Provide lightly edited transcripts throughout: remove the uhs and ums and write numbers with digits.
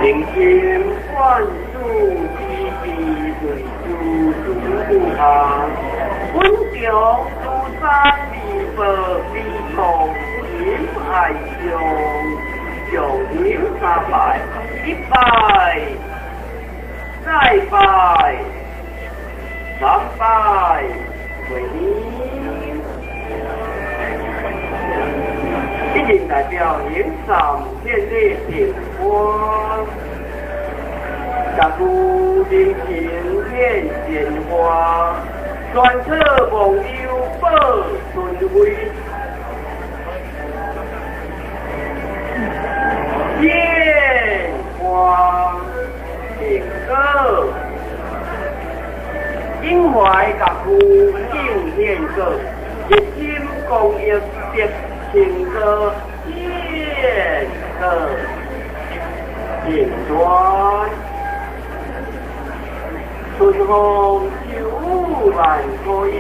人心万事之悲，为诸诸不下，本中诸山离报非同心爱上，上香三拜，一拜，再拜，三拜，回礼。一定代表迎上天的平安，甲夫人情献鲜花，专策忘忧报春晖，鲜花平果，永怀甲夫敬献果，一心公益得成果。献果平安，春风秋雨万可忧，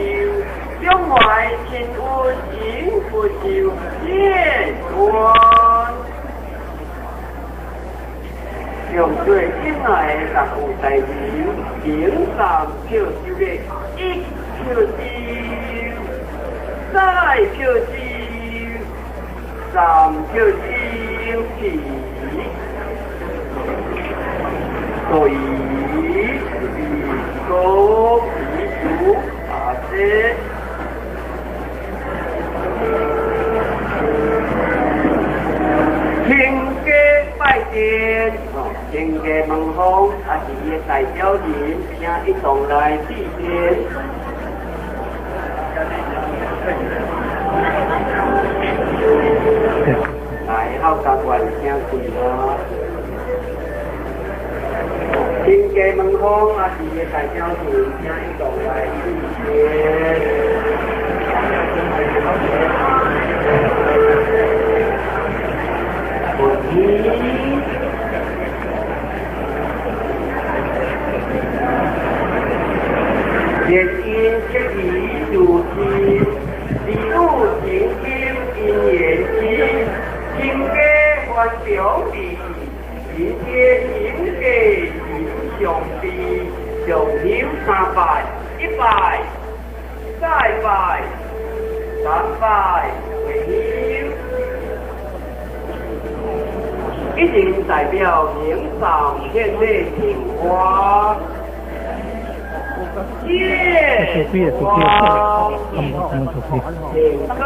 两怀亲恩永不休。献安，用最亲爱的各有大人，行三票收的，一票收，再票收。三票收起，所以是国民族大事。亲家拜见，亲家门风，也是伊的代表人，请一同来致电。来，好家愿请跪下。亲家门风，也是伊的代表人，请一同来致电。连因结义如亲，礼物情深姻缘深，亲家欢中礼，人间情家情相悲，上香三拜，一拜，再拜，三拜，回香。一定代表明上献的情花。献花，请客，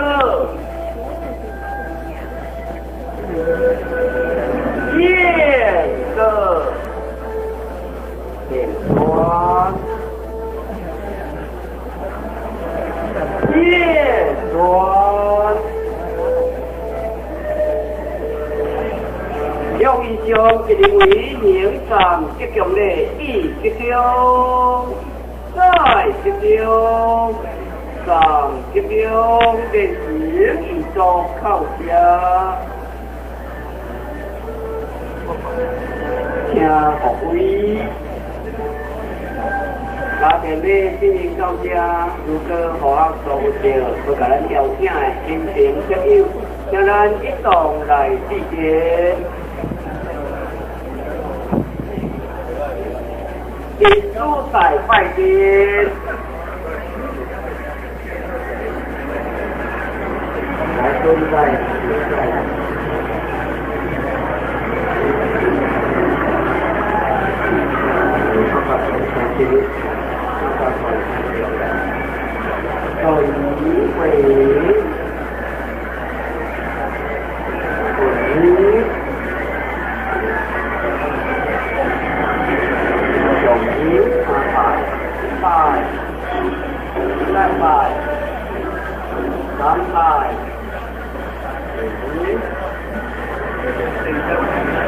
献个，献花，献花。用以上一认为行善吉祥的一吉祥，再吉祥，三吉祥，变成一座靠家。请各位打电话进行到这，如果合作有着，要共咱邀请的亲朋戚友，请咱一同来致电。一主在拜殿，来尊拜，尊拜。所以为拜，三拜，三拜，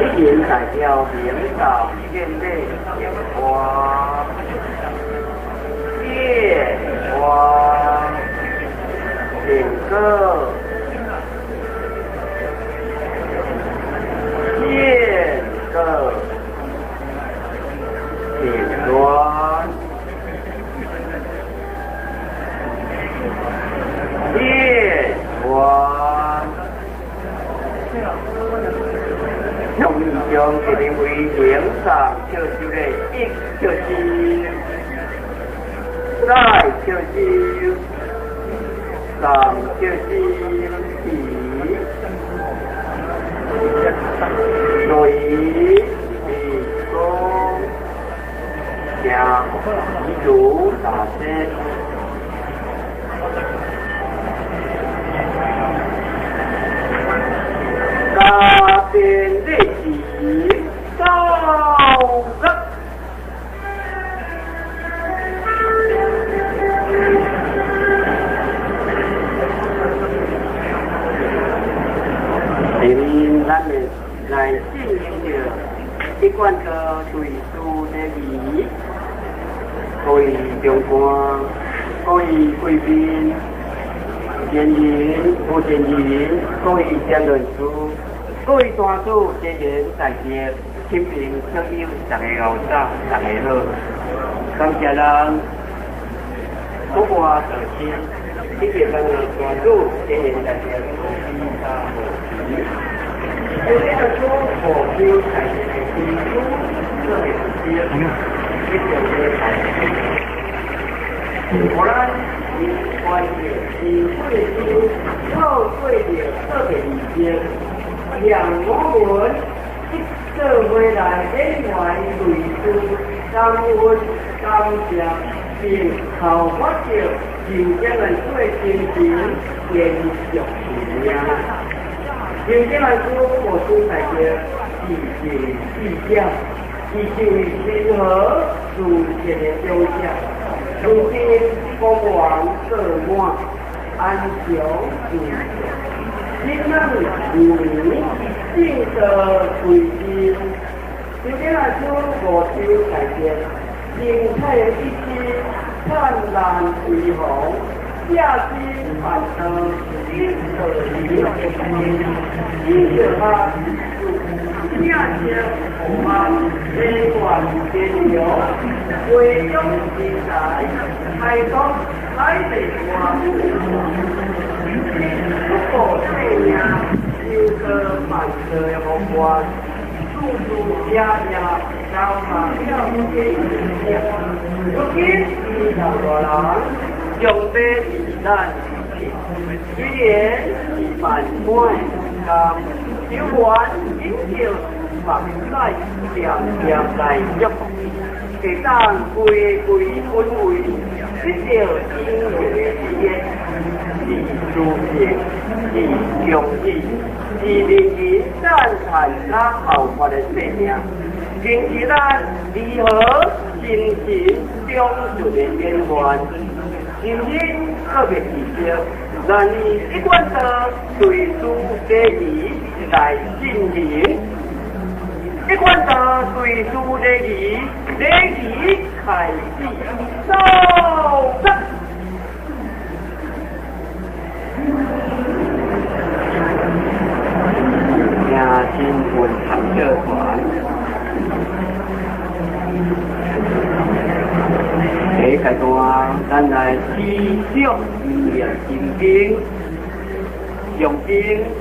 一人代表明道献礼献花，献花，献歌，献歌，献砖。献花，用以上一个为行上笑手咧，一笑手，再笑手，三笑手，二，对，二，公，行，一如大师。家变的钱高格，下面咱们来进行着一贯的对数的仪，各位长官，各位贵宾，前人、副前人，各位讲论师，各位大主、家人、大家，亲朋好友，大家好早，大家好，感谢咱国华道亲，谢谢咱的大主、家人、大家，阿弥陀佛。有这个主护佑大家的基础，做的事，一定会大。我咱因关着是贵州，透过着特别仪式，让我们一做回来演员类似感恩感谢，并效法着就这样做精神延续寿命。就这样做，我主大家自信自强，自信亲和自信的表现。如今光芒射满，安详自在，心安如明，正道归心。就这样做，五洲大家，精彩的一枝灿烂辉煌，下心万道，一道理，一道法，正正红安，天愿天良，归中人才，开拓海内外，不顾性命，修得万道的福愿，处处夜夜交马了解。如今二十多人，用的是咱虽然是万般甘，有缘引着目屎点点来祝福，会当规规稳位，得到英雄的事业，是殊荣，是荣誉，是令人赞叹甲后发的生命，更是咱如何精神长存的典范。今日特别提醒，咱以一贯的对数礼仪来进行。一贯的对数礼仪，礼仪开始，走！迎新闻合唱团。第一阶段，咱来思想弥勒心经，上经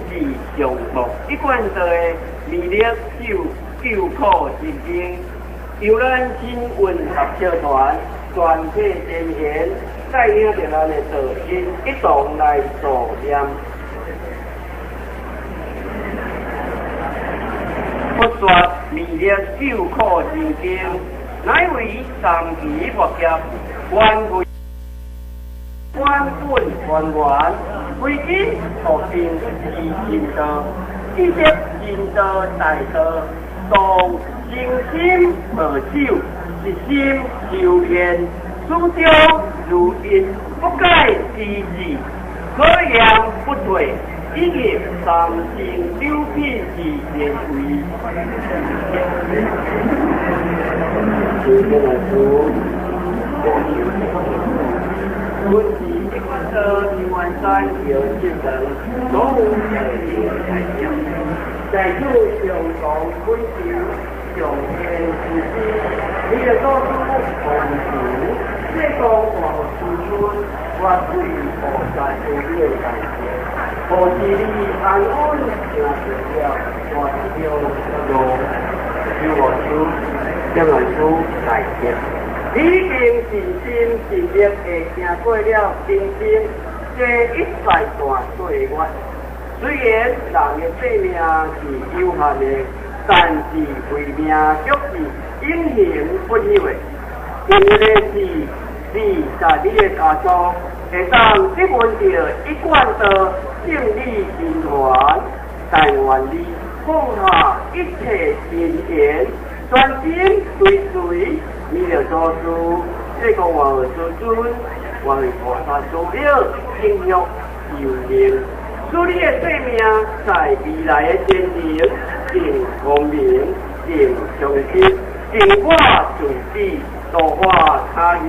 是上部一贯道的弥勒救救苦心经，由咱新闻合唱团全体前贤带领着咱的道亲一同来助念。佛说弥勒救苦心经，乃为三期末劫，原为原本还原，归因福定之心道，一得心道大道，当真心持守，一心修炼，始终如一，不改其志，可言不退。以及三心六品之贤位。本是一贯道台湾山姚秀成所有在在场，在此上堂恳求上天慈悲，你的祖师洪慈，世公王子孙，我对菩萨无量感谢，保持你安稳，听着了，我就落。天願師大德，你已經盡心盡力地行過了人生這一大段歲月。雖然人的壽命是有限的，但是慧命卻是永恆不朽的。重要的是，你佮你的家族會當得聞著一貫道正理真傳，但願你放下一切塵緣，專心追隨彌勒祖師，這個願師尊，願菩薩慈力影響壽命，使你的壽命在未來的前程更光明、更充實、淨化自己，度化他人，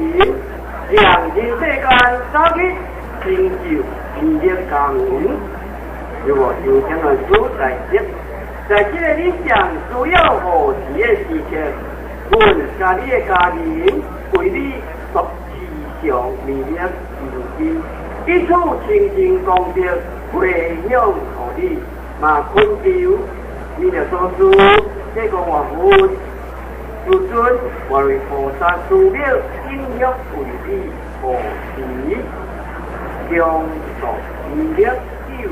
讓人世間早日成就彌勒光明。如果有天願師大德，在這个你上需要護持的時刻，阮佮你的家人為你作慈祥彌勒印基，以此清淨功德回向予你，嘛懇求彌勒祖師，這個願佛師尊，願為菩薩慈力影響為你護持，恭祝彌勒。